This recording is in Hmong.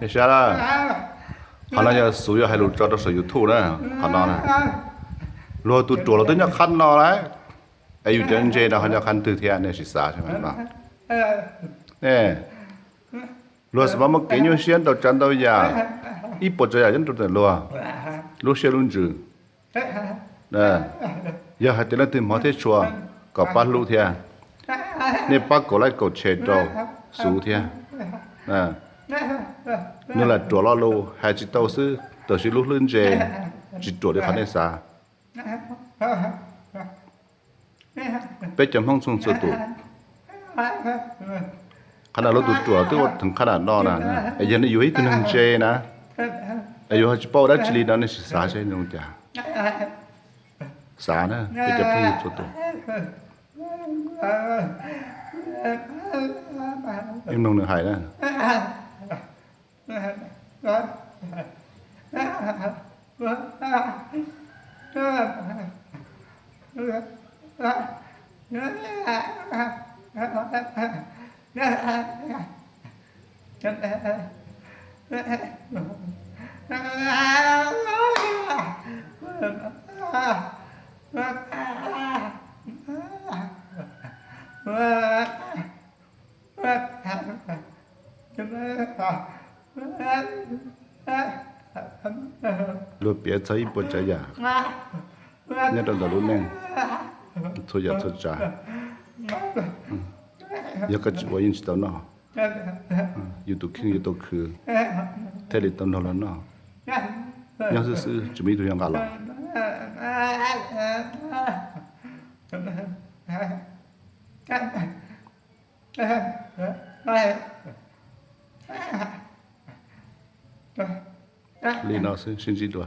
Nej saib lawm, qhov no yog Xuv yuav hais lus tso rau saum YouTube na, qhov no na. Luag tus ruam los twb nyob qhab no lawm, es yus cov ntse no ho nyob qhab twg thiab nej sim xav no. Luag xav muaj kev nyuaj siab ntau tsav ntau yam, ib puas tsav yam nyob rau ntawm luag lub siab lub ntsws. Yog hais tias leej twg hmov thiab tshua kom pab hlub thiab, nej pab kaum like kaum share rau Xuv thiab. Nws lam ruam lo lus hais tsis tau xwb, tab sis lub hlwb ntse tsis ruam li qhov nej xav. Peb cov Hmoob txhua txhua tus, qhov no lub tus ruam twb ua theem qhab nram no na, es yog nws yuav ib tug neeg ntse na, es yuav tsis paub ua dab tsi li no nej sim xav seb nws zoo cas. Xav na peb cov phooj ywg txhua tus. Ib mloog nws hais na. Luag piav txog ib puas tsav yam nyob rau ntawm lub neej, txhua yam txhua tsav. Yog koj tsis ua yeej tsis tau noj. Yus tus kheej yuav tau khwv thiaj li tau nrog luag noj. Nyob xwb xwb tsis muaj ib tug yuav nqa los. Li no xwb sib ntsib dua.